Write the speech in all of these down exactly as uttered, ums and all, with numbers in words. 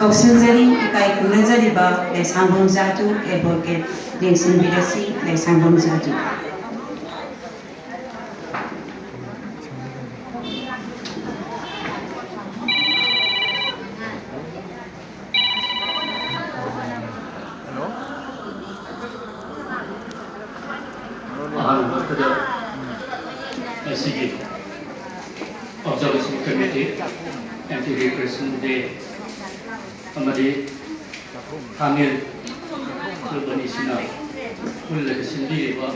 ꯀꯧꯁꯤꯟꯖꯔꯤ, ꯏꯀꯥꯏ ꯈꯨꯝꯅꯖꯔꯤꯕ ꯂꯩꯁꯥꯡꯕꯝ ꯖꯥꯗꯨ, ꯑꯦꯗꯚꯣꯀꯦꯠ ꯂꯦꯡꯁꯤꯟꯕꯤꯔꯁꯤ, ꯂꯩꯁꯥꯡꯕꯝ ꯖꯥꯗꯨ꯫ ꯑꯍꯥꯟꯕꯃꯛꯇꯗ ꯉꯁꯤꯒꯤ Observation Committee, Anti Repression Day ꯑꯃꯗꯤ ꯊꯥꯡꯉꯦꯜ ꯀ꯭ꯂꯕ ꯑꯅꯤꯁꯤꯅ ꯄꯨꯜꯂꯒ ꯁꯤꯟꯕꯤꯔꯤꯕ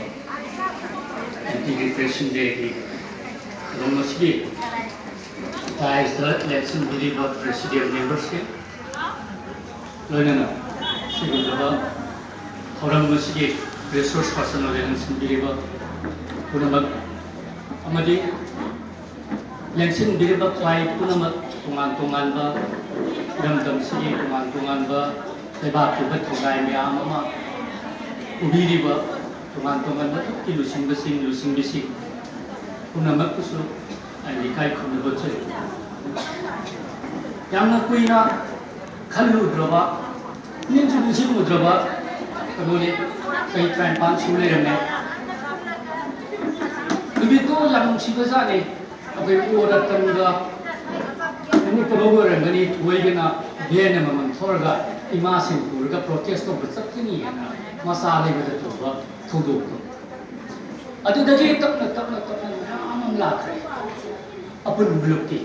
Anti Repression Dayꯒꯤ ꯊꯧꯔꯝ ꯑꯁꯤꯒꯤ daisꯇ ꯂꯦꯡꯁꯤꯟꯕꯤꯔꯤꯕ Presidium memberꯁꯤꯡ, ꯂꯣꯏꯅꯅ ꯁꯤꯒꯨꯝꯂꯕ ꯊꯧꯔꯝ ꯑꯁꯤꯒꯤ resource person ꯑꯣꯏꯅ ꯂꯦꯡꯁꯤꯟꯕꯤꯔꯤꯕ ꯄꯨꯝꯅꯃꯛ ꯑꯃꯗꯤ ꯂꯦꯡꯁꯤꯟꯕꯤꯔꯤꯕ ꯈ꯭ꯋꯥꯏ ꯄꯨꯝꯅꯃꯛ, ꯇꯣꯉꯥꯟ ꯇꯣꯉꯥꯟꯕ ꯏꯔꯝꯗꯝꯁꯤꯒꯤ ꯇꯣꯉꯥꯟ ꯇꯣꯉꯥꯟꯕ ꯂꯩꯕꯥꯛꯀꯤ ꯑꯣꯏꯕ ꯊꯧꯗꯥꯏ ꯃꯌꯥꯝ ꯑꯃ ꯄꯨꯕꯤꯔꯤꯕ ꯇꯣꯉꯥꯟ ꯇꯣꯉꯥꯟꯕ ꯂꯨꯆꯤꯡꯕꯁꯤꯡ, ꯂꯨꯆꯤꯡꯕꯤꯁꯤꯡ ꯄꯨꯝꯅꯃꯛꯄꯨꯁꯨ ꯑꯩꯅ ꯏꯀꯥꯏ ꯈꯨꯝꯅꯕ ꯎꯠꯆꯔꯤ꯫ ꯌꯥꯝꯅ ꯀꯨꯏꯅ ꯈꯜꯂꯨꯗ꯭ꯔꯕ, ꯅꯤꯡꯁꯨ ꯅꯤꯡꯁꯤꯡꯉꯨꯗ꯭ꯔꯕ ꯀꯩꯅꯣꯅꯤ, ꯆꯍꯤ ꯇꯔꯥꯅꯤꯄꯥꯟ ꯁꯨ ꯂꯩꯔꯝꯃꯦ꯫ ꯅꯨꯃꯤꯠꯇꯣ ꯌꯥꯝ ꯅꯨꯡꯁꯤꯕꯖꯥꯠꯅꯤ꯫ ꯑꯩꯈꯣꯏ ꯑꯣ ꯔꯇꯟꯒ ꯈꯣꯡꯎꯞ ꯄꯣꯔꯛꯄ ꯑꯣꯏꯔꯝꯒꯅꯤ, ꯊꯣꯏꯒꯅ ꯚꯦꯟ ꯑꯃꯃꯝ ꯊꯧꯔꯒ ꯏꯃꯥꯁꯤꯡ ꯄꯨꯔꯒ ꯄ꯭ꯔꯣꯇꯦꯁ ꯇꯧꯕ ꯆꯠꯀꯅꯤ ꯍꯥꯏꯅ ꯃꯆꯥ ꯂꯩꯕꯗ ꯇꯧꯕ ꯊꯧꯗꯣꯛꯇꯣ꯫ ꯑꯗꯨꯗꯒꯤ ꯇꯞꯅ ꯇꯞꯅ ꯇꯞꯅ ꯃꯌꯥꯝ ꯑꯃ ꯂꯥꯛꯈ꯭ꯔꯦ꯫ ꯑꯄꯨꯟꯕ ꯂꯨꯞꯀꯤ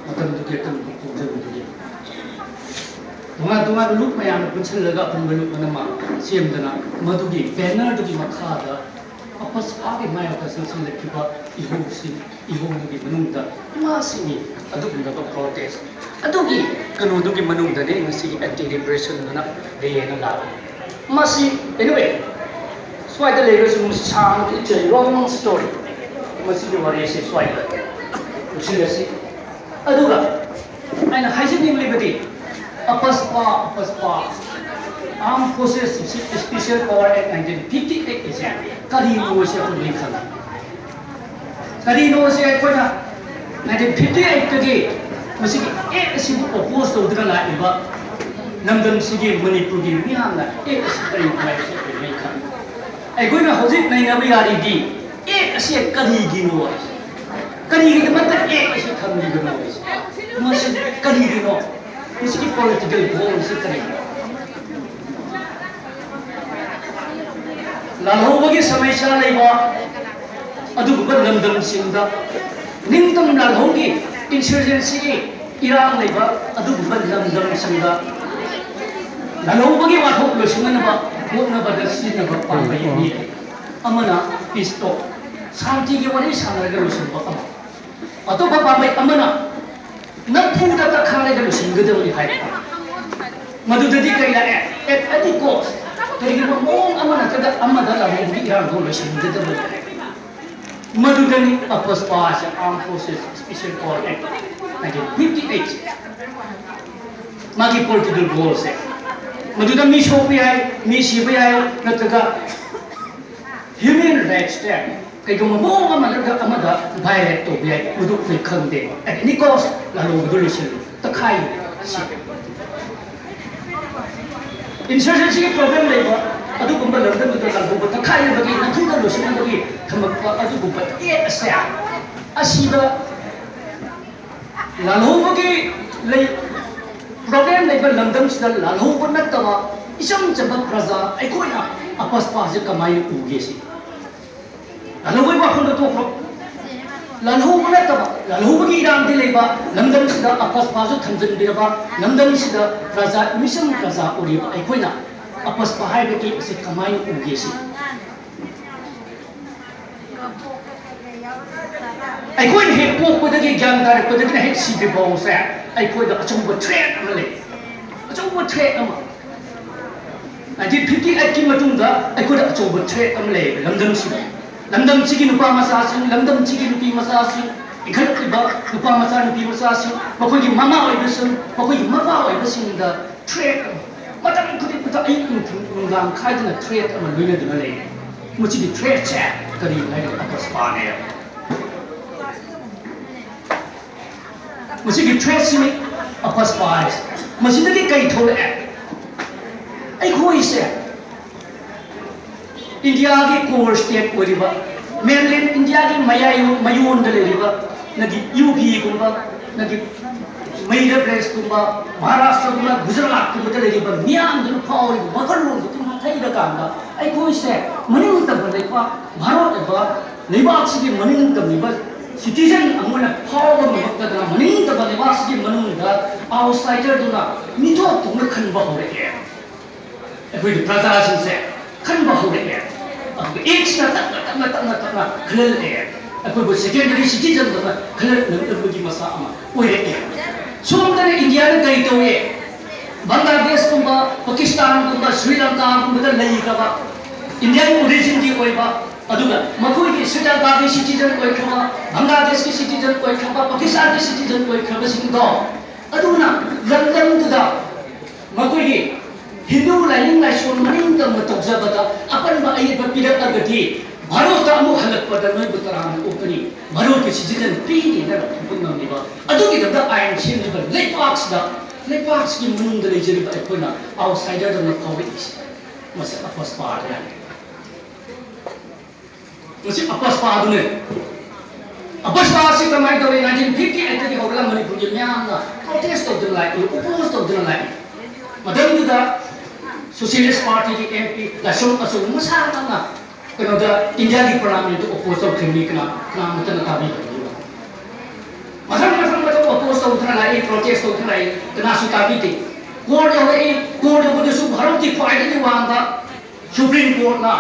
ꯃꯇꯝꯗꯨꯒꯤ ꯑꯄꯨꯟꯕ ꯈꯣꯡꯖꯪꯗꯨꯒꯤ ꯇꯣꯉꯥꯟ ꯇꯣꯉꯥꯟꯕ ꯂꯨꯞ ꯃꯌꯥꯝꯅ ꯄꯨꯟꯁꯤꯜꯂꯒ ꯑꯄꯨꯟꯕ ꯂꯨꯞ ꯑꯃ ꯁꯦꯝꯗꯅ ꯃꯗꯨꯒꯤ ꯕꯦꯅꯔꯗꯨꯒꯤ ꯃꯈꯥꯗ ꯑꯄꯁꯄꯥꯒꯤ ꯃꯥꯌꯣꯛꯇ ꯆꯪꯁꯤꯜꯂꯛꯈꯤꯕ ꯏꯍꯧꯁꯤꯡ, ꯏꯍꯧꯗꯨꯒꯤ ꯃꯅꯨꯡꯗ ꯏꯃꯥꯁꯤꯡꯒꯤ ꯑꯗꯨꯒꯨꯝꯂꯕ ꯄ꯭ꯔꯣꯇꯦꯁ ꯑꯗꯨꯒꯤ ꯀꯩꯅꯣꯗꯨꯒꯤ ꯃꯅꯨꯡꯗꯅꯤ ꯉꯁꯤꯒꯤ ꯑꯦꯟꯇꯤ ꯔꯤꯄ꯭ꯔꯦꯁꯟꯗꯨꯅ ꯂꯩꯌꯦꯅ ꯂꯥꯛꯄꯅꯤ꯫ ꯃꯁꯤ, anyway, ꯁ꯭ꯋꯥꯏꯗ ꯂꯩꯔꯁꯨ ꯃꯁꯤ ꯁꯥꯡꯅ, it's a long story꯫ ꯃꯁꯤꯒꯤ ꯋꯥꯔꯤꯁꯤ ꯁ꯭ꯋꯥꯏꯗ ꯂꯣꯏꯁꯤꯜꯂꯁꯤ꯫ ꯑꯗꯨꯒ ꯑꯩꯅ ꯍꯥꯏꯖꯅꯤꯡꯂꯤꯕꯗꯤ, ꯑꯄꯁꯄꯥ, ꯑꯄꯁꯄꯥ, Armed Forces Special Power Act nineteen fifty eight ꯑꯁꯦ ꯀꯔꯤꯅꯣ ꯍꯥꯏꯁꯦ ꯑꯩꯈꯣꯏ ꯂꯣꯏ ꯈꯪꯉꯤ꯫ ꯀꯔꯤꯅꯣ ꯍꯥꯏꯁꯦ ꯑꯩꯈꯣꯏꯅ nineteen fifty eight ꯇꯒꯤ ꯃꯁꯤꯒꯤ ꯑꯦꯛ ꯑꯁꯤꯕꯨ ꯑꯣꯄꯣꯖ ꯇꯧꯗꯨꯅ ꯂꯥꯛꯂꯤꯕ ꯂꯝꯗꯝꯁꯤꯒꯤ ꯃꯅꯤꯄꯨꯔꯒꯤ ꯃꯤꯌꯥꯝꯅ ꯑꯦ ꯑꯁꯤ ꯀꯔꯤꯅꯣ ꯍꯥꯏꯕꯁꯤ ꯑꯩꯈꯣꯏ ꯂꯣꯏ ꯈꯪꯏ꯫ ꯑꯩꯈꯣꯏꯅ ꯍꯧꯖꯤꯛ ꯅꯩꯅꯕ ꯌꯥꯔꯤꯗꯤ ꯑꯦ ꯑꯁꯤ ꯀꯔꯤꯒꯤꯅꯣ ꯍꯥꯏꯁꯦ꯫ ꯀꯔꯤꯒꯤꯗꯃꯛꯇ ꯑꯦ ꯑꯁꯤ ꯊꯝꯂꯤꯕꯅꯣ ꯍꯥꯏꯁꯦ꯫ ꯃꯁꯤ ꯀꯔꯤꯒꯤꯅꯣ? ꯃꯁꯤꯒꯤ political goal ꯑꯁꯤ ꯀꯔꯤꯅꯣ? ꯂꯥꯜꯍꯧꯕꯒꯤ ꯁꯃꯁ꯭ꯌꯥ ꯂꯩꯕ ꯑꯗꯨꯒꯨꯝꯕ ꯂꯝꯗꯝꯁꯤꯡꯗ, ꯅꯤꯡꯇꯝ ꯂꯥꯜꯍꯧꯒꯤ insurgencyꯒꯤ ꯏꯔꯥꯡ ꯂꯩꯕ ꯑꯗꯨꯒꯨꯝꯕ ꯂꯝꯗꯝꯁꯤꯡꯗ ꯂꯥꯜꯍꯧꯕꯒꯤ ꯋꯥꯊꯣꯛ ꯂꯣꯏꯁꯤꯟꯅꯅꯕ ꯍꯣꯠꯅꯕꯗ ꯁꯤꯖꯤꯟꯅꯕ ꯄꯥꯝꯕꯩ ꯑꯅꯤ ꯂꯩ꯫ ꯑꯃꯅ peace talk, ꯁꯥꯟꯇꯤꯒꯤ ꯋꯥꯔꯤ ꯁꯥꯟꯅꯔꯒ ꯂꯣꯏꯁꯤꯟꯕ ꯑꯃ꯫ ꯑꯇꯣꯞꯄ ꯄꯥꯝꯕꯩ ꯑꯃꯅ ꯅꯝꯐꯨꯗ ꯇꯛꯈꯥꯏꯔꯒ ꯂꯣꯏꯁꯤꯟꯒꯗꯕꯅꯤ ꯍꯥꯏꯕ꯫ ꯃꯗꯨꯗꯗꯤ ꯀꯔꯤ ꯂꯥꯛꯑꯦ? At any cost, ꯀꯔꯤꯒꯨꯝꯕ ꯃꯑꯣꯡ ꯑꯃ ꯅꯠꯇ꯭ꯔꯒ ꯑꯃꯗ ꯂꯥꯜꯍꯧꯕꯒꯤ ꯏꯔꯥꯡꯗꯣ ꯂꯣꯏꯁꯤꯟꯒꯗꯕꯅꯤ ꯍꯥꯏꯕ꯫ ꯃꯗꯨꯗꯅꯤ ꯑꯄꯁꯄꯥ ꯍꯥꯏꯁꯦ, Armed Forces Special Power Act nineteen fifty eight꯫ ꯃꯥꯒꯤ political goalꯁꯦ꯫ ꯃꯗꯨꯗ ꯃꯤ ꯁꯣꯛꯄ ꯌꯥꯏ, ꯃꯤ ꯁꯤꯕ ꯌꯥꯏ, ꯅꯠꯇ꯭ꯔꯒ human rightsꯇ ꯀꯩꯒꯨꯝꯕ ꯃꯑꯣꯡ ꯑꯃ ꯅꯠꯇ꯭ꯔꯒ ꯑꯃꯗ violate ꯇꯧꯕ ꯌꯥꯏ, ꯃꯗꯨ ꯑꯩꯈꯣꯏ ꯈꯪꯗꯦꯕ꯫ At any cost, ꯂꯥꯜꯍꯧꯕꯗꯨ ꯂꯣꯏꯁꯤꯜꯂꯨ, ꯇꯛꯈꯥꯏꯌꯨ, ꯁꯤ꯫ Insurgencyꯒꯤ problem ꯂꯩꯕ ꯑꯗꯨꯒꯨꯝꯕ ꯂꯝꯗꯝꯗꯨꯗ ꯂꯥꯜꯍꯧꯕ ꯇꯛꯈꯥꯏꯅꯕꯒꯤ, ꯅꯝꯐꯨꯗ ꯂꯣꯏꯁꯤꯟꯅꯕꯒꯤ ꯊꯝꯃꯛꯄ ꯑꯗꯨꯒꯨꯝꯕ act ꯑꯁꯦ, ꯑꯁꯤꯗ ꯂꯥꯜꯍꯧꯕꯒꯤ ꯂꯩ, problem ꯂꯩꯕ ꯂꯝꯗꯝꯁꯤꯗ ꯂꯥꯜꯍꯧꯕ ꯅꯠꯇꯕ ꯏꯆꯝ ꯆꯝꯕ ꯄ꯭ꯔꯖꯥ ꯑꯩꯈꯣꯏꯅ ꯑꯄꯁꯄꯥꯁꯦ ꯀꯃꯥꯏꯅ ꯎꯒꯦ ꯁꯤ? ꯂꯥꯜꯍꯧꯕꯒꯤ ꯋꯥꯐꯝꯗ ꯇꯣꯛꯈ꯭ꯔꯣ꯫ ꯂꯥꯜꯍꯧꯕ ꯅꯠꯇꯕ, ꯂꯥꯜꯍꯧꯕꯒꯤ ꯏꯔꯥꯡꯗꯤ ꯂꯩꯕ, ꯂꯝꯗꯝꯁꯤꯗ ꯑꯄꯁꯄꯥꯁꯨ ꯊꯝꯖꯤꯟꯕꯤꯔꯕ, ꯂꯝꯗꯝꯁꯤꯗ ꯄ꯭ꯔꯖꯥ, ꯃꯤꯆꯝ ꯄ꯭ꯔꯖꯥ ꯑꯣꯏꯔꯤꯕ ꯑꯩꯈꯣꯏꯅ ꯑꯄꯁꯄꯥ ꯍꯥꯏꯕꯒꯤ ꯑꯁꯤ ꯀꯃꯥꯏꯅ ꯎꯒꯦ ꯁꯤ? ꯑꯩꯈꯣꯏꯅ ꯍꯦꯛ ꯄꯣꯛꯄꯗꯒꯤ, ꯒ꯭ꯌꯥꯟ ꯇꯥꯔꯛꯄꯗꯒꯤꯅ ꯍꯦꯛ ꯁꯤꯗ꯭ꯔꯤ ꯐꯥꯎꯁꯦ ꯑꯩꯈꯣꯏꯗ ꯑꯆꯧꯕ threat ꯑꯃ ꯂꯩ, ꯑꯆꯧꯕ threat ꯑꯃ꯫ Nineteen fifty eight ꯀꯤ ꯃꯇꯨꯡꯗ ꯑꯩꯈꯣꯏꯗ ꯑꯆꯧꯕ threat ꯑꯃ ꯂꯩꯌꯦꯕ ꯂꯝꯗꯝꯁꯤꯗ꯫ ꯂꯝꯗꯝꯁꯤꯒꯤ ꯅꯨꯄꯥ ꯃꯆꯥꯁꯤꯡ, ꯂꯝꯗꯝꯁꯤꯒꯤ ꯅꯨꯄꯤ ꯃꯆꯥꯁꯤꯡ, ꯏꯟꯈꯠꯂꯛꯂꯤꯕ ꯅꯨꯄꯥ ꯃꯆꯥ ꯅꯨꯄꯤ ꯃꯆꯥꯁꯤꯡ, ꯃꯈꯣꯏꯒꯤ ꯃꯃꯥ ꯑꯣꯏꯕꯁꯤꯡ, ꯃꯈꯣꯏꯒꯤ ꯃꯄꯥ ꯑꯣꯏꯕꯁꯤꯡꯗ threat ꯑꯃ, ꯃꯇꯝ ꯈꯨꯗꯤꯡꯃꯛꯇ ꯑꯌꯨꯛ ꯅꯨꯡꯊꯤꯜ ꯅꯨꯡꯗꯥꯡ ꯈꯥꯏꯗꯅ threat ꯑꯃ ꯂꯣꯏꯅꯗꯨꯅ ꯂꯩ꯫ ꯃꯁꯤꯒꯤ threatꯁꯦ ꯀꯔꯤꯅꯣ ꯍꯥꯏꯔꯒ ꯑꯄꯁꯄꯥꯅꯦ꯫ ꯃꯁꯤꯒꯤ threatꯁꯤꯅꯤ ꯑꯄꯁꯄꯥ ꯍꯥꯏꯁꯦ꯫ ꯃꯁꯤꯗꯒꯤ ꯀꯩ ꯊꯣꯛꯂꯛꯑꯦ? ꯑꯩꯈꯣꯏꯁꯦ ꯏꯟꯗꯤꯌꯥꯒꯤ ꯀꯣꯔ ꯁ꯭ꯇꯦꯠ ꯑꯣꯏꯔꯤꯕ, ꯃꯦꯟꯂꯦꯟ ꯏꯟꯗꯤꯌꯥꯒꯤ ꯃꯌꯥꯏ ꯃꯌꯣꯟꯗ ꯂꯩꯔꯤꯕ ꯅꯪꯒꯤ ꯌꯨ ꯄꯤꯒꯨꯝꯕ, ꯅꯪꯒꯤ ꯃꯩꯙ꯭ꯌ ꯄ꯭ꯔꯗꯦꯁꯀꯨꯝꯕ, ꯃꯍꯥꯔꯥꯁꯇ꯭ꯔꯒꯨꯝꯕ, ꯒꯨꯖꯔꯥꯠꯀꯨꯝꯕꯗ ꯂꯩꯔꯤꯕ ꯃꯤꯌꯥꯝꯗꯨꯅ ꯐꯥꯎꯔꯤꯕ ꯋꯥꯈꯜꯂꯣꯟꯗꯨ ꯑꯗꯨꯝ ꯍꯩꯔꯀꯥꯟꯗ ꯑꯩꯈꯣꯏꯁꯦ ꯃꯅꯤꯡ ꯇꯝꯕ ꯂꯩꯕꯥꯛ, ꯚꯥꯔꯠ ꯍꯥꯏꯕ ꯂꯩꯕꯥꯛꯁꯤꯒꯤ ꯃꯅꯤꯡ ꯇꯝꯂꯤꯕ ꯁꯤꯇꯤꯖꯟ ꯑꯃꯅ ꯐꯥꯎꯕ ꯉꯝꯃꯛꯇꯗꯅ ꯃꯅꯤꯡ ꯇꯝꯕ ꯂꯩꯕꯥꯛꯁꯤꯒꯤ ꯃꯅꯨꯡꯗ ꯑꯥꯎꯠꯁꯥꯏꯗꯔꯗꯨꯅ ꯃꯤꯊꯣꯛ ꯊꯣꯛꯅ ꯈꯟꯕ ꯍꯧꯔꯛꯑꯦ꯫ ꯑꯩꯈꯣꯏꯒꯤ ꯄ꯭ꯔꯖꯥꯁꯤꯡꯁꯦ ꯈꯟꯕ ꯍꯧꯔꯛꯑꯦ꯫ ꯑꯗꯨꯒ ꯑꯦꯖꯅ ꯇꯞꯅ ꯇꯞꯅ ꯇꯞꯅ ꯇꯞꯅ ꯈꯜꯍꯜꯂꯛꯑꯦ꯫ ꯑꯩꯈꯣꯏꯕꯨ ꯁꯦꯀꯦꯟꯗꯔꯤ ꯁꯤꯇꯤꯖꯟꯗꯧꯅ ꯈꯜꯍꯜꯂꯛꯅꯕꯒꯤ ꯃꯆꯥꯛ ꯑꯃ ꯑꯣꯏꯔꯛꯑꯦ꯫ ꯁꯣꯝꯗꯅ ꯏꯟꯗꯤꯌꯥꯅ ꯀꯔꯤ ꯇꯧꯏ? ꯕꯪꯒ꯭ꯂꯥꯗꯦꯁꯀꯨꯝꯕ, ꯄꯥꯀꯤꯁꯇꯥꯟꯒꯨꯝꯕ, ꯁ꯭ꯔꯤ ꯂꯪꯀꯥꯒꯨꯝꯕꯗ ꯂꯩꯈ꯭ꯔꯕ ꯏꯟꯗꯤꯌꯟ ꯑꯣꯔꯤꯖꯤꯟꯒꯤ ꯑꯣꯏꯕ, ꯑꯗꯨꯒ ꯃꯈꯣꯏꯒꯤ ꯁ꯭ꯔꯤ ꯂꯪꯀꯥꯒꯤ ꯁꯤꯇꯤꯖꯟ ꯑꯣꯏꯈ꯭ꯔꯕ, ꯕꯪꯒ꯭ꯂꯥꯗꯦꯁꯀꯤ ꯁꯤꯇꯤꯖꯟ ꯑꯣꯏꯈ꯭ꯔꯕ, ꯄꯥꯀꯤꯁꯇꯥꯟꯒꯤ ꯁꯤꯇꯤꯖꯟ ꯑꯣꯏꯈ꯭ꯔꯕꯁꯤꯡꯗꯣ, ꯑꯗꯨꯅ ꯂꯝꯗꯝꯗꯨꯗ ꯃꯈꯣꯏꯒꯤ ꯍꯤꯟꯗꯨ ꯂꯥꯏꯅꯤꯡ ꯂꯥꯏꯁꯣꯟ ꯃꯅꯤꯡ ꯇꯝꯅ ꯇꯧꯖꯕꯗ ꯑꯄꯟꯕ ꯑꯌꯦꯠꯄ ꯄꯤꯔꯛꯂꯒꯗꯤ ꯚꯥꯔꯣꯠꯇ ꯑꯃꯨꯛ ꯍꯜꯂꯛꯄꯗ ꯅꯣꯏꯕꯨ ꯇꯔꯥꯝꯅ ꯑꯣꯛꯀꯅꯤ, ꯚꯥꯔꯣꯠꯀꯤ ꯁꯤꯇꯤꯖꯟ ꯄꯤꯅꯦꯅ ꯂꯥꯎꯊꯣꯛꯄ ꯉꯝꯂꯤꯕ, ꯑꯗꯨꯒꯤꯗꯃꯛꯇ ꯑꯥꯏꯟ ꯁꯦꯝꯂꯤꯕ ꯂꯩꯕꯥꯛꯁꯤꯗ, ꯂꯩꯕꯥꯛꯁꯤꯒꯤ ꯃꯅꯨꯡꯗ ꯂꯩꯖꯔꯤꯕ ꯑꯩꯈꯣꯏꯅ ꯑꯥꯎꯠꯁꯥꯏꯗꯔꯗꯧꯅ ꯐꯥꯎꯔꯛꯏꯁꯦ꯫ ꯃꯁꯤ ꯑꯄꯁꯄꯥꯗ ꯌꯥꯅꯤ꯫ ꯃꯁꯤ ꯑꯄꯁꯄꯥꯗꯨꯅꯦ꯫ ꯑꯄꯁꯄꯥꯁꯤ ꯀꯃꯥꯏꯅ ꯇꯧꯔꯤ? ꯅꯥꯏꯟꯇꯤꯟ ꯐꯤꯐꯇꯤ ꯑꯩꯠꯇꯒꯤ ꯍꯧꯔꯒ ꯃꯅꯤꯄꯨꯔꯒꯤ ꯃꯤꯌꯥꯝꯅ ꯄ꯭ꯔꯣꯇꯦꯁ ꯇꯧꯗꯨꯅ ꯂꯥꯛꯏ, ꯑꯣꯄꯣꯖ ꯇꯧꯗꯨꯅ ꯂꯥꯛꯏ꯫ ꯃꯇꯝꯗꯨꯗ ꯁꯣꯁꯤꯌꯦꯂꯤꯁ ꯄꯥꯔꯇꯤꯒꯤ ꯑꯦꯝ ꯄꯤ ꯂꯥꯏꯁ꯭ꯔꯝ ꯑꯆꯧꯕ ꯃꯁꯥꯃꯛꯅ ꯀꯩꯅꯣꯗ ꯏꯟꯗꯤꯌꯥꯒꯤ ꯄꯥꯔꯂꯥꯃꯦꯟꯇ ꯑꯣꯄꯣꯖ ꯇꯧꯈꯤꯕꯅꯤ꯫ ꯀꯅꯥ, ꯀꯅꯥꯃꯠꯇꯅ ꯇꯥꯕꯤꯗꯕꯅꯤ꯫ ꯃꯊꯪ ꯃꯊꯪ ꯃꯊꯪ ꯑꯣꯄꯣꯖ ꯇꯧꯗꯨꯅ ꯂꯥꯛꯏ, ꯄ꯭ꯔꯣꯇꯦꯁ ꯇꯧꯗꯨꯅ ꯂꯥꯛꯏ, ꯀꯅꯥꯁꯨ ꯇꯥꯕꯤꯗꯦ꯫ ꯀꯣꯔꯠ ꯌꯧꯔꯛꯏ, ꯀꯣꯔꯠ ꯌꯧꯕꯗꯁꯨ ꯚꯥꯔꯠꯀꯤ ꯈ꯭ꯋꯥꯏꯗꯒꯤ ꯋꯥꯡꯕ ꯁꯨꯄ꯭ꯔꯤꯝ ꯀꯣꯔꯠꯅ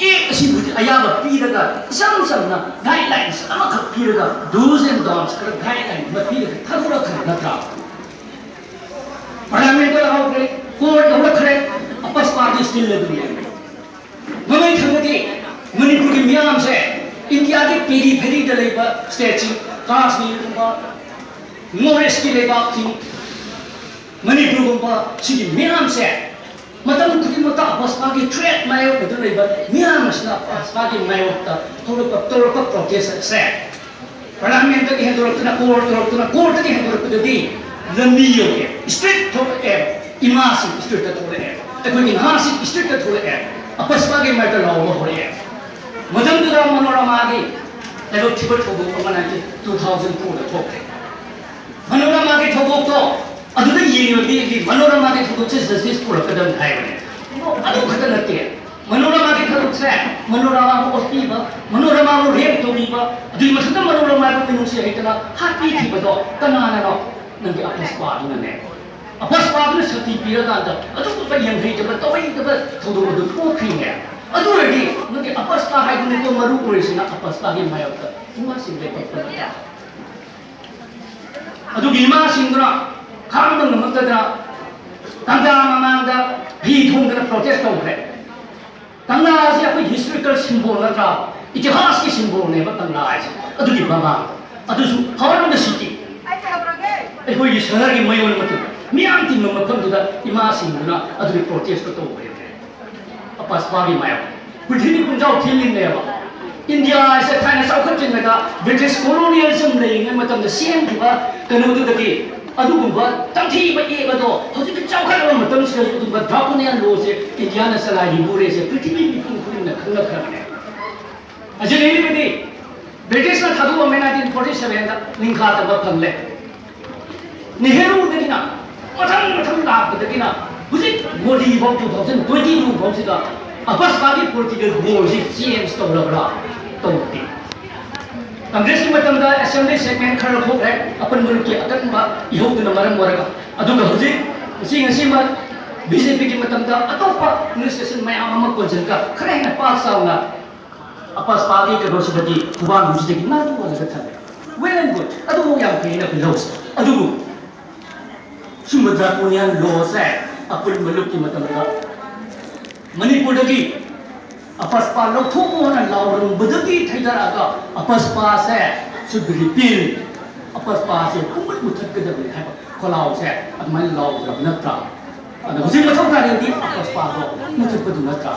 ꯑꯦꯛ ꯑꯁꯤꯕꯨꯗꯤ ꯑꯌꯥꯕ ꯄꯤꯔꯒ, ꯏꯆꯝ ꯆꯝꯅ ꯒꯥꯏꯗꯂꯥꯏꯟꯁ ꯑꯃꯈꯛ ꯄꯤꯔꯒ, ꯗꯨꯁ ꯑꯦꯟ ꯗꯣꯟꯁ ꯈꯔ ꯒꯥꯏꯗꯂꯥꯏꯟ ꯑꯃ ꯄꯤꯔꯒ ꯊꯥꯗꯣꯔꯛꯈ꯭ꯔꯦ ꯅꯠꯇ꯭ꯔꯥ? ꯄꯥꯔꯂꯤꯌꯥꯃꯦꯟꯠꯇ ꯂꯥꯎꯈ꯭ꯔꯦ, ꯀꯣꯔꯠ ꯌꯧꯔꯛꯈ꯭ꯔꯦ, ꯑꯄꯁ ꯄꯥꯔꯇꯤ ꯁ꯭ꯇꯤꯜ ꯑꯗꯨꯝ ꯂꯩ꯫ ꯃꯃꯩ ꯊꯪꯕꯗꯤ ꯃꯅꯤꯄꯨꯔꯒꯤ ꯃꯤꯌꯥꯝꯁꯦ ꯏꯟꯗꯤꯌꯥꯒꯤ ꯄꯦꯔꯤꯐꯦꯔꯤꯗ ꯂꯩꯕ ꯁ꯭ꯇꯦꯠꯁꯤꯡ, ꯀꯥꯁꯃꯤꯔꯒꯨꯝꯕ, ꯅꯣꯔꯠ ꯏꯁ꯭ꯠꯀꯤ ꯂꯩꯕꯥꯛꯁꯤꯡ, ꯃꯅꯤꯄꯨꯔꯒꯨꯝꯕ ꯁꯤꯒꯤ ꯃꯤꯌꯥꯝꯁꯦ ꯃꯇꯝ ꯈꯨꯗꯤꯡꯃꯛꯇ ꯕꯁꯄꯥꯒꯤ ꯊ꯭ꯔꯦꯠ ꯃꯥꯌꯣꯛꯅꯗꯨꯅ ꯂꯩꯕ ꯃꯤꯌꯥꯝ ꯑꯁꯤꯅ ꯕꯁꯄꯥꯒꯤ ꯃꯥꯌꯣꯛꯇ ꯍꯧꯔꯛꯄ ꯇꯧꯔꯛꯄ ꯄ꯭ꯔꯣꯇꯦꯁ ꯑꯁꯦ ꯄꯥꯔꯂꯤꯌꯥꯃꯦꯟꯠꯇꯒꯤ ꯍꯦꯟꯗꯣꯔꯛꯇꯨꯅ, ꯀꯣꯔꯠ ꯇꯧꯔꯛꯇꯨꯅ, ꯀꯣꯔꯠꯇꯒꯤ ꯍꯦꯟꯗꯣꯔꯛꯄꯗꯗꯤ ꯂꯝꯕꯤ ꯌꯧꯔꯛꯑꯦ, ꯏꯁꯇ꯭ꯔꯤꯠ ꯊꯣꯛꯂꯛꯑꯦ, ꯏꯃꯥꯁꯤꯡ ꯏꯁꯇ꯭ꯔꯤꯠꯇ ꯊꯣꯛꯂꯛꯑꯦ, ꯑꯩꯈꯣꯏꯒꯤ ꯅꯍꯥꯁꯤꯡ ꯏꯁꯇ꯭ꯔꯤꯠꯇ ꯊꯣꯛꯂꯛꯑꯦ, ꯑꯄꯁꯄꯥꯒꯤ ꯃꯥꯏꯀ ꯂꯥꯎꯕ ꯍꯧꯔꯛꯑꯦ꯫ ꯃꯇꯝꯗꯨꯗ ꯃꯅꯣꯔꯃꯥꯒꯤ ꯂꯥꯏꯕꯛ ꯊꯤꯕ ꯊꯧꯗꯣꯛ ꯑꯃꯅ ꯇꯨ ꯊꯥꯎꯖꯟ ꯇꯨꯗ ꯊꯣꯛꯈ꯭ꯔꯦ꯫ ꯃꯅꯣꯔꯃꯥꯒꯤ ꯊꯧꯗꯣꯛꯇꯣ ꯑꯗꯨꯗ ꯌꯦꯡꯉꯤꯕ ꯃꯤꯗꯤ ꯃꯅꯣꯔꯃꯥꯒꯤ ꯊꯧꯗꯣꯛꯁꯦ ꯖꯁꯇꯤꯁ ꯄꯨꯔꯛꯀꯗꯕꯅꯤ ꯍꯥꯏꯕꯅꯦ꯫ ꯑꯗꯨ ꯈꯛꯇ ꯅꯠꯇꯦ, ꯃꯅꯣꯔꯃꯥꯒꯤ ꯊꯧꯗꯣꯛꯁꯦ, ꯃꯅꯣꯔꯃꯥꯕꯨ ꯑꯣꯠꯄꯤꯕ, ꯃꯅꯣꯔꯃꯥꯕꯨ ꯔꯦꯞ ꯇꯧꯕꯤꯕ, ꯑꯗꯨꯒꯤ ꯃꯊꯛꯇ ꯃꯅꯣꯔꯃꯥꯕꯨ ꯃꯤꯅꯨꯡꯁꯤ ꯍꯩꯇꯅ ꯍꯥꯠꯄꯤꯈꯤꯕꯗꯣ ꯀꯅꯥꯅꯅꯣ? ꯅꯪꯒꯤ ꯑꯄꯁꯄꯥꯗꯨꯅꯅꯦ꯫ ꯑꯄꯁꯄꯥꯗꯨꯅ ꯁꯛꯇꯤ ꯄꯤꯔꯀꯥꯟꯗ ꯑꯗꯨꯒꯨꯝꯕ ꯌꯥꯝ ꯍꯩꯇꯕ, ꯇꯧꯍꯩꯇꯕ ꯊꯧꯗꯣꯛ ꯑꯗꯨ ꯊꯣꯛꯈ꯭ꯔꯤꯅꯦ꯫ ꯑꯗꯨ ꯑꯣꯏꯔꯗꯤ ꯅꯪꯒꯤ ꯑꯄꯁꯄꯥ ꯍꯥꯏꯗꯨꯅꯤꯀꯣ ꯃꯔꯨ ꯑꯣꯏꯔꯤꯁꯤꯅ, ꯑꯄꯁꯄꯥꯒꯤ ꯃꯥꯌꯣꯛꯇ ꯏꯃꯥꯁꯤꯡ ꯂꯦꯞꯄꯛꯄ ꯅꯠꯇ꯭ꯔꯥ? ꯑꯗꯨꯒꯤ ꯏꯃꯥꯁꯤꯡꯗꯨꯅ ꯈꯥꯡꯕ ꯉꯝꯃꯛꯇꯗꯅ ꯀꯪꯂꯥ ꯃꯃꯥꯡꯗ ꯐꯤ ꯊꯣꯡꯗꯅ ꯄ꯭ꯔꯣꯇꯦꯁ ꯇꯧꯈ꯭ꯔꯦ꯫ ꯀꯪꯂꯥ ꯑꯁꯤ ꯑꯩꯈꯣꯏ ꯍꯤꯁꯇꯣꯔꯤꯀꯦꯜ ꯁꯤꯝꯕꯣꯜ ꯅꯠꯇ꯭ꯔꯥ? ꯏꯇꯤꯍꯥꯁꯀꯤ ꯁꯤꯝꯕꯣꯜꯅꯦꯕ ꯀꯪꯂꯥ ꯍꯥꯏꯁꯦ꯫ ꯑꯗꯨꯒꯤ ꯃꯃꯥꯡꯗ ꯑꯗꯨꯁꯨ ꯍꯧꯔꯝꯕ ꯁꯤꯇꯤ ꯑꯩꯈꯣꯏꯒꯤ ꯁꯍꯔꯒꯤ ꯃꯌꯣꯟ ꯃꯇꯨ ꯃꯤꯌꯥꯝ ꯇꯤꯟꯕ ꯃꯐꯝꯗꯨꯗ ꯏꯃꯥꯁꯤꯡꯗꯨꯅ ꯑꯗꯨꯒꯤ ꯄ꯭ꯔꯣꯇꯦꯁꯇꯣ ꯇꯧꯈ꯭ꯔꯦ꯫ ꯑꯄꯁꯄꯥꯒꯤ ꯃꯥꯌꯣꯛ ꯄ꯭ꯔꯤꯊꯤꯕꯤ ꯄꯨꯝꯖꯥꯎ ꯊꯤꯡꯂꯤꯅꯦꯕ꯫ ꯏꯟꯗꯤꯌꯥ ꯍꯥꯏꯁꯦ ꯊꯥꯏꯅ ꯆꯥꯎꯈꯠꯇ꯭ꯔꯤꯉꯩꯗ ꯕ꯭ꯔꯤꯇꯤꯁ ꯀꯣꯂꯣꯅꯤꯌꯦꯂꯤꯖꯝ ꯂꯩꯔꯤꯉꯩ ꯃꯇꯝꯗ ꯁꯦꯝꯈꯤꯕ ꯀꯩꯅꯣꯗꯨꯗꯒꯤ ꯑꯗꯨꯒꯨꯝꯕ ꯇꯝꯊꯤꯕ ꯑꯦꯛ ꯑꯗꯣ ꯍꯧꯖꯤꯛꯇꯤ ꯆꯥꯎꯈꯠꯂꯕ ꯃꯇꯝꯁꯤꯗꯁꯨ ꯑꯗꯨꯒꯨꯝꯕ ꯗ꯭ꯔꯥꯀꯣꯅꯤꯌꯟ ꯂꯣꯁꯦ ꯏꯟꯗꯤꯌꯥꯅ ꯆꯂꯥꯏꯔꯤꯕꯨ ꯔꯦꯁꯦ ꯄ꯭ꯔꯤꯊꯤꯕꯤ ꯃꯤꯄꯨꯝ ꯈꯨꯗꯤꯡꯅ ꯈꯪꯅꯈ꯭ꯔꯕꯅꯦ꯫ ꯍꯧꯖꯤꯛ ꯂꯩꯔꯤꯕꯗꯤ ꯕ꯭ꯔꯤꯇꯤꯁꯅ ꯊꯥꯗꯣꯛꯑꯝꯃꯦ ꯅꯥꯏꯟꯇꯤꯟ ꯐꯣꯔꯇꯤ ꯁꯚꯦꯟꯗ ꯅꯤꯡꯈꯥ ꯇꯝꯕ ꯐꯪꯂꯦ꯫ ꯅꯦꯍꯔꯨꯗꯒꯤꯅ ꯃꯊꯪ ꯃꯊꯪ ꯂꯥꯛꯄꯗꯒꯤꯅ ꯍꯧꯖꯤꯛ ꯃꯣꯗꯤ ꯐꯥꯎ ꯇꯨ ꯊꯥꯎꯖꯟ ꯇ꯭ꯋꯦꯟꯇꯤ ꯇꯨ ꯐꯥꯎꯁꯤꯗ ꯑꯄꯁꯄꯥꯒꯤ ꯄꯣꯂꯤꯇꯤꯀꯦꯜ ꯒꯣꯜꯁꯤ ꯆꯦꯟꯖ ꯇꯧꯔꯕ꯭ꯔꯥ? ꯇꯧꯗꯦ꯫ ꯀꯪꯒ꯭ꯔꯦꯁꯀꯤ ꯃꯇꯝꯗ ꯑꯦꯁꯦꯝꯕ꯭ꯂꯤ ꯁꯦꯒꯃꯦꯟ ꯈꯔ ꯂꯧꯊꯣꯛꯈ꯭ꯔꯦ, ꯑꯄꯨꯟꯕ ꯂꯨꯞꯀꯤ ꯑꯀꯟꯕ ꯏꯍꯧꯗꯨꯅ ꯃꯔꯝ ꯑꯣꯏꯔꯒ꯫ ꯑꯗꯨꯒ ꯍꯧꯖꯤꯛ ꯉꯁꯤ ꯉꯁꯤꯃꯛ ꯕꯤ ꯖꯦ ꯄꯤꯒꯤ ꯃꯇꯝꯗ ꯑꯇꯣꯞꯄ ꯑꯦꯗꯃꯤꯅꯤꯁꯇ꯭ꯔꯦꯁꯟ ꯃꯌꯥꯝ ꯑꯃ ꯀꯣꯟꯁꯤꯜꯂꯒ ꯈꯔ ꯍꯦꯟꯅ ꯄꯥꯛ ꯆꯥꯎꯅ ꯑꯄꯁꯄꯥꯒꯤ ꯀꯩꯅꯣꯁꯤꯗꯒꯤ ꯈꯨꯕꯥꯡꯁꯤꯗꯒꯤ ꯅꯥꯟꯊꯣꯛꯍꯜꯂꯒ ꯊꯝꯃꯦ꯫ Well and good, ꯑꯗꯨꯕꯨ ꯌꯥꯝ ꯐꯩꯅ ꯑꯩꯈꯣꯏ ꯂꯧꯁꯤ꯫ ꯑꯗꯨꯕꯨ ꯁꯨꯝꯕ ꯗ꯭ꯔꯥꯀꯣꯅꯤꯌꯟ ꯂꯣꯁꯦ ꯑꯄꯨꯟꯕ ꯂꯨꯞꯀꯤ ꯃꯇꯝꯗ ꯃꯅꯤꯄꯨꯔꯗꯒꯤ ꯑꯄꯁꯄꯥ ꯂꯧꯊꯣꯛꯑꯣꯅ ꯂꯥꯎꯔꯝꯕꯗꯒꯤ ꯊꯩꯗꯔꯛꯑꯒ ꯑꯄꯁꯄꯥꯁꯦ should be repealed, ꯑꯄꯁꯄꯥꯁꯦ ꯄꯨꯡꯃꯨꯠ ꯃꯨꯊꯠꯀꯗꯕꯅꯤ ꯍꯥꯏꯕ ꯈꯣꯜꯂꯥꯎꯁꯦ ꯑꯗꯨꯃꯥꯏꯅ ꯂꯥꯎꯗ꯭ꯔꯕ ꯅꯠꯇ꯭ꯔꯥ? ꯑꯗ ꯍꯧꯖꯤꯛ ꯃꯊꯧ ꯇꯥꯔꯤꯗꯤ ꯑꯄꯁꯄꯥꯗꯣ ꯃꯨꯊꯠꯄꯗꯨ ꯅꯠꯇ꯭ꯔꯥ?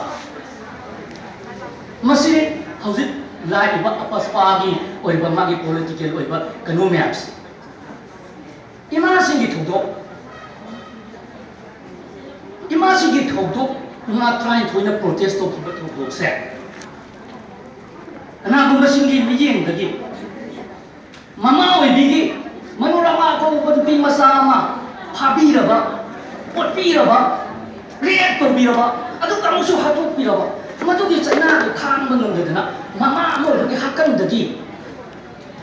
ꯃꯁꯤ ꯍꯧꯖꯤꯛ ꯂꯥꯛꯏꯕ ꯑꯄꯁꯄꯥꯒꯤ ꯑꯣꯏꯕ ꯃꯥꯒꯤ ꯄꯣꯂꯤꯇꯤꯀꯦꯜ ꯑꯣꯏꯕ ꯀꯩꯅꯣ ꯃꯌꯥꯝꯁꯦ ꯏꯃꯥꯁꯤꯡꯒꯤ ꯊꯧꯗꯣꯛ, ꯏꯃꯥꯁꯤꯡꯒꯤ ꯊꯧꯗꯣꯛ ꯃꯉꯥ ꯇꯔꯥꯅꯤꯊꯣꯏꯅ protest ꯇꯧꯈꯤꯕ ꯊꯧꯗꯣꯛꯁꯦ ꯀꯅꯥꯒꯨꯝꯕꯁꯤꯡꯒꯤ ꯃꯤꯠꯌꯦꯡꯗꯒꯤ ꯃꯃꯥ ꯑꯣꯏꯕꯤꯒꯤ ꯃꯅꯣꯔꯃꯥ ꯀꯧꯕ ꯅꯨꯄꯤ ꯃꯆꯥ ꯑꯃ ꯐꯥꯕꯤꯔꯕ, ꯑꯣꯠꯄꯤꯔꯕ, rape ꯇꯧꯕꯤꯔꯕ, ꯑꯗꯨꯒ ꯑꯃꯨꯛꯁꯨ ꯍꯥꯠꯇꯣꯛꯄꯤꯔꯕ, ꯃꯗꯨꯒꯤ ꯆꯩꯅꯥꯗꯨ ꯈꯥꯡꯕ ꯉꯝꯗꯗꯅ ꯃꯃꯥ ꯑꯃ ꯑꯣꯏꯕꯒꯤ ꯍꯥꯀꯟꯗꯒꯤ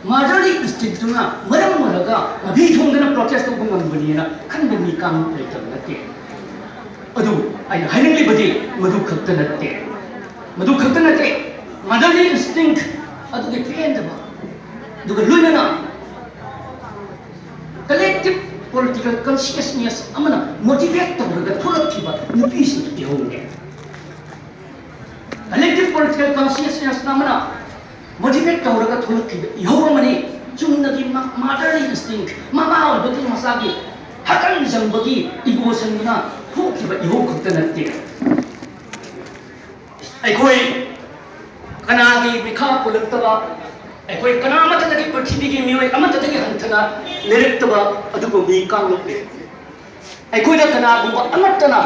motherly instinctꯇꯨꯅ ꯃꯔꯝ ꯑꯣꯏꯔꯒ ꯃꯐꯤ ꯊꯣꯡꯗꯅ protest ꯇꯧꯕ ꯉꯝꯕꯅꯤꯅ ꯈꯟꯕ ꯃꯤ ꯀꯥꯡꯂꯨꯞ ꯂꯩꯇꯕ ꯅꯠꯇꯦ꯫ ꯑꯗꯨ ꯑꯩꯅ ꯍꯥꯏꯅꯤꯡꯂꯤꯕꯗꯤ ꯃꯗꯨ ꯈꯛꯇ ꯅꯠꯇꯦ, ꯃꯗꯨ ꯈꯛꯇ ꯅꯠꯇꯦ, motherly instinct ꯑꯗꯨꯒꯤ ꯄꯦꯟꯗꯕ, ꯑꯗꯨꯒ ꯂꯣꯏꯅꯅ collective political consciousness ꯑꯃꯅ motivate ꯇꯧꯔꯒ ꯊꯣꯛꯂꯛꯈꯤꯕ ꯅꯨꯄꯤꯁꯤꯡ ꯏꯍꯧꯅꯦ꯫ Collective political consciousness ꯑꯃꯅ motivate ꯇꯧꯔꯒ ꯊꯣꯛꯂꯛꯈꯤꯕ ꯏꯍꯧ ꯑꯃꯅꯤ꯫ ꯆꯨꯝꯅꯒꯤ motherly instinct, ꯃꯃꯥ ꯑꯣꯏꯕꯒꯤ ꯃꯆꯥꯒꯤ ꯍꯥꯀꯟ ꯆꯪꯕꯒꯤ emotionꯗꯨꯅ ꯊꯣꯛꯈꯤꯕ ꯏꯍꯧ ꯈꯛꯇ ꯅꯠꯇꯦ꯫ ꯑꯩꯈꯣꯏ ꯀꯅꯥꯒꯤ ꯃꯤꯈꯥ ꯄꯣꯜꯂꯛꯇꯕ, ꯑꯩꯈꯣꯏ ꯀꯅꯥ ꯑꯃꯠꯇꯗꯒꯤ, ꯄ꯭ꯔꯤꯊꯤꯕꯤꯒꯤ ꯃꯤꯑꯣꯏ ꯑꯃꯠꯇꯗꯒꯤ ꯍꯟꯊꯅ ꯂꯩꯔꯛꯇꯕ ꯑꯗꯨꯒꯨꯝꯕ ꯃꯤ ꯀꯥꯡꯂꯨꯞꯅꯤ꯫ ꯑꯩꯈꯣꯏꯗ ꯀꯅꯥꯒꯨꯝꯕ ꯑꯃꯠꯇꯅ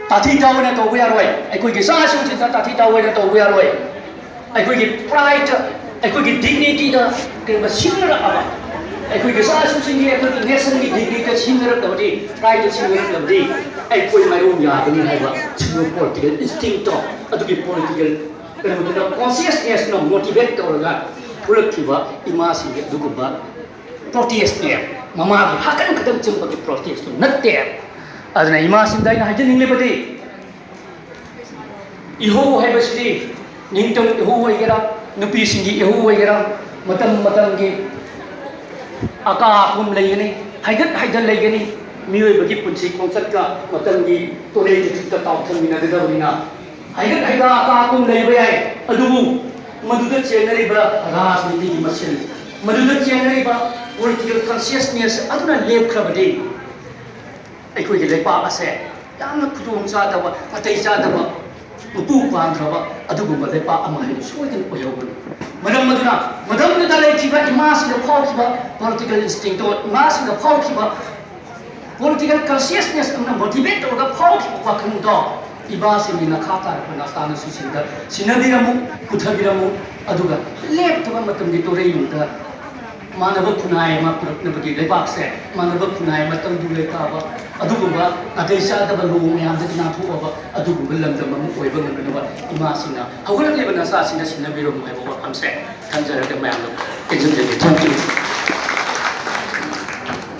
ꯇꯥꯊꯤ ꯇꯥꯑꯣꯏꯅ ꯇꯧꯕ ꯌꯥꯔꯣꯏ꯫ ꯑꯩꯈꯣꯏꯒꯤ ꯏꯆꯥꯁꯤꯡꯁꯤꯗ ꯇꯥꯊꯤ ꯇꯥꯑꯣꯏꯅ ꯇꯧꯕ ꯌꯥꯔꯣꯏ꯫ ꯑꯩꯈꯣꯏꯒꯤ pride, ꯑꯩꯈꯣꯏꯒꯤ dignityꯗ ꯀꯩꯒꯨꯝꯕ ꯁꯤꯡꯅꯔꯛꯑꯕ, ꯑꯩꯈꯣꯏꯒꯤ ꯏꯆꯥꯁꯤꯡꯁꯤꯒꯤ, ꯑꯩꯈꯣꯏꯒꯤ nationꯒꯤ dignityꯗ ꯁꯤꯡꯅꯔꯛꯂꯕꯗꯤ, prideꯗ ꯁꯤꯡꯅꯔꯛꯂꯕꯗꯤ, ꯑꯩꯈꯣꯏ ꯃꯥꯏꯑꯣꯟ ꯌꯥꯒꯅꯤ ꯍꯥꯏꯕ ꯁꯤꯒꯨꯝꯕ political instinctꯇꯣ, ꯑꯗꯨꯒꯤ political ꯀꯩꯅꯣꯗꯨꯅ, consciousnessꯅ motivate ꯇꯧꯔꯒ ꯊꯣꯛꯂꯛꯈꯤꯕ ꯏꯃꯥꯁꯤꯡꯒꯤ ꯑꯗꯨꯒꯨꯝꯕ protestꯅꯦ꯫ ꯃꯃꯥꯒꯤ ꯍꯥꯀꯟ ꯈꯛꯇꯪ ꯆꯪꯕꯒꯤ protestꯇꯨ ꯅꯠꯇꯦ꯫ ꯑꯗꯨꯅ ꯏꯃꯥꯁꯤꯡꯗ ꯑꯩꯅ ꯍꯥꯏꯖꯅꯤꯡꯂꯤꯕꯗꯤ, ꯏꯍꯧ ꯍꯥꯏꯕꯁꯤꯗꯤ ꯅꯤꯡꯇꯝ ꯏꯍꯧ ꯑꯣꯏꯒꯦꯔꯥ, ꯅꯨꯄꯤꯁꯤꯡꯒꯤ ꯏꯍꯧ ꯑꯣꯏꯒꯦꯔꯥ, ꯃꯇꯝ ꯃꯇꯝꯒꯤ ꯑꯀꯥ ꯑꯀꯨꯝ ꯂꯩꯒꯅꯤ, ꯍꯥꯏꯒꯠ ꯍꯥꯏꯗ ꯂꯩꯒꯅꯤ꯫ ꯃꯤꯑꯣꯏꯕꯒꯤ ꯄꯨꯟꯁꯤ ꯈꯣꯡꯆꯠꯀ ꯃꯇꯝꯒꯤ ꯇꯨꯔꯦꯜ ꯏꯊꯨꯠꯀ ꯇꯥꯎꯊꯃꯤꯟꯅꯒꯗꯕꯅꯤꯅ, ꯍꯥꯏꯒꯠ ꯍꯥꯏꯗ ꯑꯀꯥ ꯑꯀꯨꯝ ꯂꯩꯕ ꯌꯥꯏ, ꯑꯗꯨꯕꯨ ꯃꯗꯨꯗ ꯆꯦꯟꯅꯔꯤꯕ ꯔꯥꯖꯅꯤꯇꯤꯒꯤ ꯃꯁꯦꯟ, ꯃꯗꯨꯗ ꯆꯦꯟꯅꯔꯤꯕ political consciousness ꯑꯗꯨꯅ ꯂꯦꯞꯈ꯭ꯔꯕꯗꯤ, ꯑꯩꯈꯣꯏꯒꯤ ꯂꯩꯄꯥꯛ ꯑꯁꯦ ꯌꯥꯝꯅ ꯈꯨꯗꯣꯡ ꯆꯥꯗꯕ, ꯅꯥꯇꯩ ꯆꯥꯗꯕ ꯃꯄꯨ ꯄꯥꯟꯈ꯭ꯔꯕ ꯑꯗꯨꯒꯨꯝꯕ ꯂꯩꯄꯥꯛ ꯑꯃ ꯍꯥꯏꯕ ꯁꯣꯏꯗꯅ ꯑꯣꯏꯍꯧꯒꯅꯤ꯫ ꯃꯔꯝ ꯑꯗꯨꯅ ꯃꯇꯝꯗꯨꯗ ꯂꯩꯈꯤꯕ ꯏꯃꯥꯁꯤꯡꯗ ꯐꯥꯎꯈꯤꯕ political instinctꯇꯣ, ꯏꯃꯥꯁꯤꯡꯗ ꯐꯥꯎꯈꯤꯕ political consciousness ꯑꯃꯅ motivate ꯇꯧꯔꯒ ꯐꯥꯎꯈꯤꯕ ꯋꯥꯈꯜꯗꯣ ꯏꯃꯥꯁꯤꯡꯒꯤ ꯅꯈꯥ ꯇꯥꯔꯛꯄ ꯅꯆꯥꯅꯁꯨꯁꯤꯡꯗ ꯁꯤꯟꯅꯕꯤꯔꯝꯃꯨ, ꯄꯨꯊꯕꯤꯔꯝꯃꯨ꯫ ꯑꯗꯨꯒ ꯂꯦꯞꯇꯕ ꯃꯇꯝꯒꯤ ꯇꯣꯔꯩ ꯌꯨꯝꯗ ꯃꯥꯟꯅꯕ ꯈꯨꯟꯅꯥꯏ ꯑꯃ ꯄꯨꯔꯛꯅꯕꯒꯤ ꯂꯩꯕꯥꯛꯁꯦ ꯃꯥꯟꯅꯕ ꯈꯨꯟꯅꯥꯏ ꯑꯃ ꯇꯪꯗꯨ ꯂꯩꯇꯥꯕ, ꯑꯗꯨꯒꯨꯝꯕ ꯅꯥꯇꯩ ꯆꯥꯗꯕ ꯂꯣ ꯃꯌꯥꯝꯗꯒꯤ ꯅꯥꯟꯊꯣꯛꯑꯕ ꯑꯗꯨꯒꯨꯝꯕ ꯂꯝꯗꯝ ꯑꯃ ꯑꯣꯏꯕ ꯉꯝꯅꯅꯕ ꯏꯃꯥꯁꯤꯡꯅ ꯍꯧꯒꯠꯂꯛꯂꯤꯕ ꯅꯆꯥꯁꯤꯡꯅ ꯁꯤꯟꯅꯕꯤꯔꯝꯃꯨ ꯍꯥꯏꯕ ꯋꯥꯐꯝꯁꯦ ꯊꯝꯖꯔꯒ ꯃꯌꯥꯝꯗ ꯇꯦꯟꯖꯟꯖꯒꯦ꯫ Thank you꯫